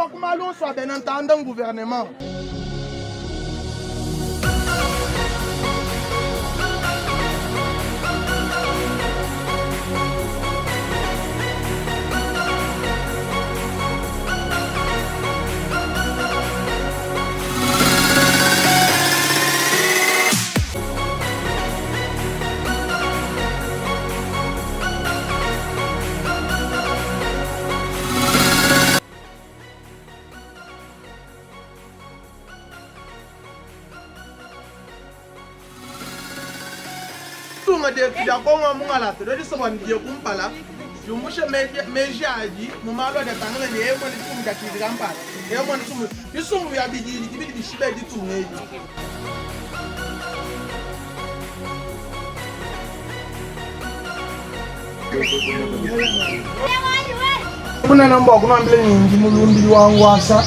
wa ku malu onso a bena ntanda ngouvernement. Ditunga dietu dia Kongo wa mungalata dua disobua ne diye kumpala diumbushe meji adi mu malu adi atangila ne yeye muena tshisumbu tshia tshididi kampanda, yeye muena tshisumbu. Bisumbu bia bididi ke bidi bishibe ditunga edi. Bunene mbua kunuambila ne ndi mulumbidi wa ngwasa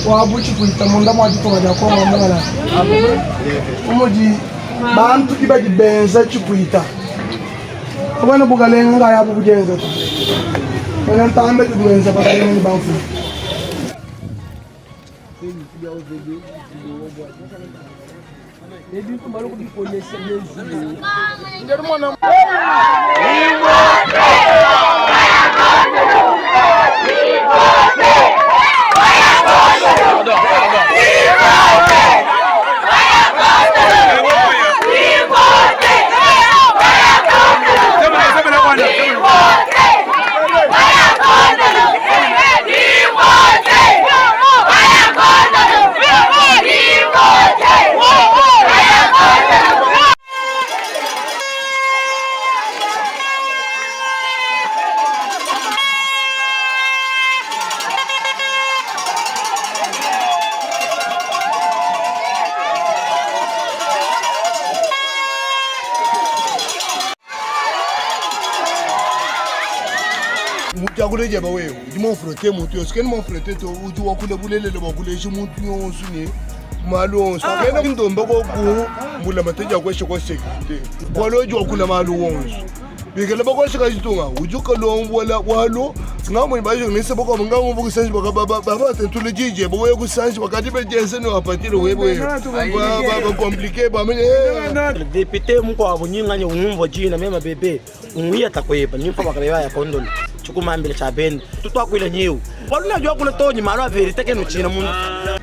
wa butshikuita munda mua ditunga dia Kongo wa mungalata. Bu mudi bantu ki badi benza tshikuita kabena bukalenga nkayabu budienza to. Bena ntanda tudi benza bakalenga ne bamfumu. Mudiakule dieba wewe udi monfrote muntu yonso kena monfrote to udi wakula bulelela bua kuleja muntu yonso ne malu onso ah. Kena ndomba koku mbulamatadi akweshe kwa securite bualu udi wakula malu onso bikala bakweshe kacitunga udi ukalombola bualu ngamwe bajournaliste bakwabo ngamwe bokusanji babatentula dijeba wewe kusanji bakadi bejense ne wapatile wewe bakomplike bamenye Député mukwabo nyinganye umva jina mema bebe unguya takweba nyimfa bakabeba ya kondolo chukumambile cha bende tutwakwile nyiu waluna jwa kula tonyi malo a verite kenu china muntu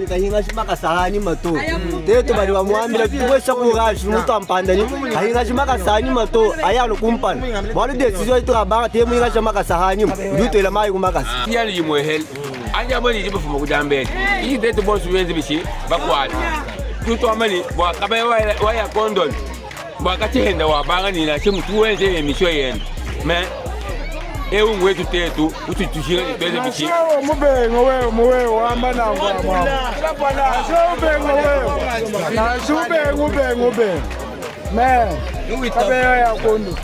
Kahinga shimaka sahani mato tetu bali bamwambila tuwesha kurashi mutu ampandani kahinga shimaka sahani mato ayalo kumpana bwalu decision itukabanga te muhinga shimaka sahani ndutwela mayi kumakasa Yali yimwehele anja boni jibe fuma kujambele iki tetu bonsu benzi bishi bakwata tutwamani bwakaba waya kondoni bwakachihenda wabanga nina chimutu wenze emisho yenda me ewu ngwetu tetu ututushire tweze bishi Mubengo wewe muwewe wamba nango mama. Ubengo wewe. Na ubengo ubengo ubengo. Me. Kabeya ya kondo.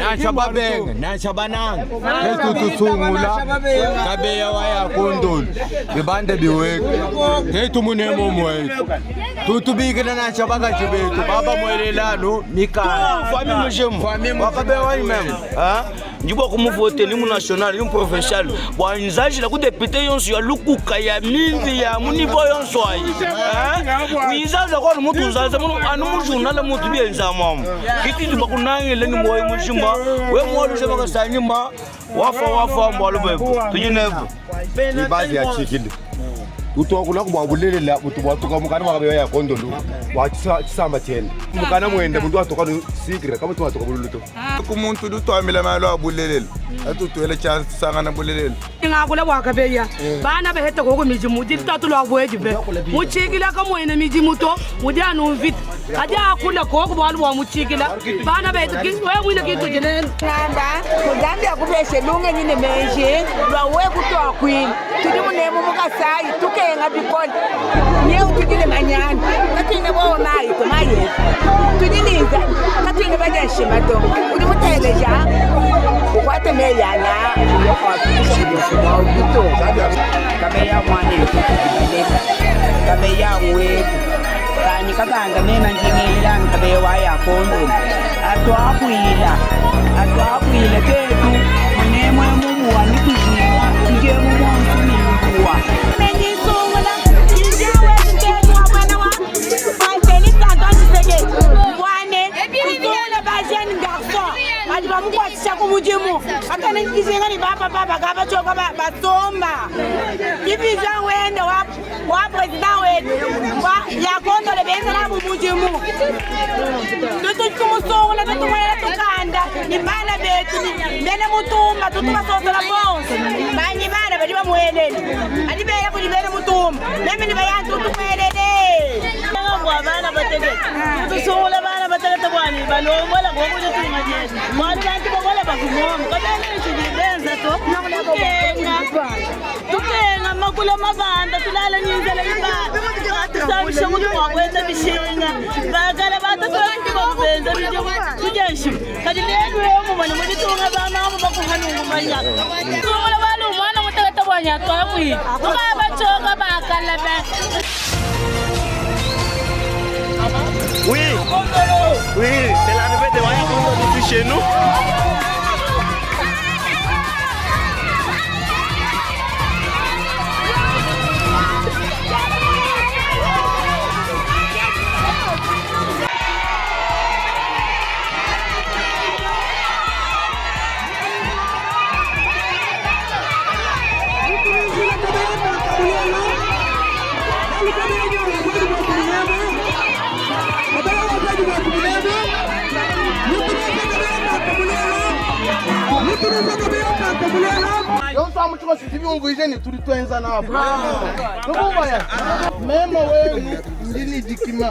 Nansha babenga nansha bananga tetutusungula kabeya waya kondolo bibande biweka tetu munemo mwetu tutubikila nansha bakaji betu baba mwelelano mikaya wakabeya ndibwa kumuvote limu national limu provincial bwa nzajila ku député yonso ya lukuka ya mingi ya munivo yonso ayi wizaza kwanu mutu uzaza munu anu mujournal mutu bienza mwamu kititu bakunangile ni moyo mushima we mwalusha bakasanyima wafa wafa mbwalu bebu tujinebu ibazi ya chikili utwakula kubwa bulelela butu bwatuka mukana wakabeya ya kondolo wa chisamba chene mukana mwende mundu watuka nu secret kama tuwatuka bululuto Ku muntu udi utwambila malu a bulelela atutwele chance tusangana bulelela ngakula bwakabeya bana baheta koko mijimu ditatu lwa bweji be muchikila kamwene mijimu to mudi anu mvita adi akula koko bwalu bwa muchikila bana betu we mwine kitu jene ngamba mugambi akupeshe lunge nyine menje lwa we kutwa kwini tudi munemu mukasayi tukenga bikole nyewu tudile manyana katwine bowo mayi to mayi tudiliza katwine badashima to udi muteleja ukwate meyana uyokwafishibufumaubito kabeya mwana etutudibaleka kabeya wetu kanyi kakanga mema njingililani kabeya wayakondoni atwakwila atwakwila tetu munemwe mumuwa nitujinga. Tudiemu monsu ne mbuwa. Badi bamukuatshisha ku mudimu atana kizinga ni bapapa bakabatshoka basomba division wende wa president wetu yakondole benza nabu mudimu tutukumusungula tutumwela tukanda ni bana betu bene mutumba tutubasosola bonso banyi bana badi bamuelele adi bela kudi bene mutumba meme ni bayanzi tutumwelele bwa bana batekete tutusungula bana batekete bwani balombola ngokulitunga jesu mwani bantu bokola bakumomo kabeleshili benza to tukenga tukenga makula mabanda tulala ninzela ibanda tusabisha kuti mwakwenda bishinga bakala batatu bakubenza bidimu tujenshi kadi lelu emu mani mulitunga bamamu bakuhanungu manyaka Sungula balu mwana mutekete bwanya twakwi. Tukabachoka bakala be. Oui, oui, c'est l'arrivée de Waya Kondo ici chez nous. Yonso amuchikosi tibyumvije ni turi twenza nabo nubumvaya mema wenu ndini dikima.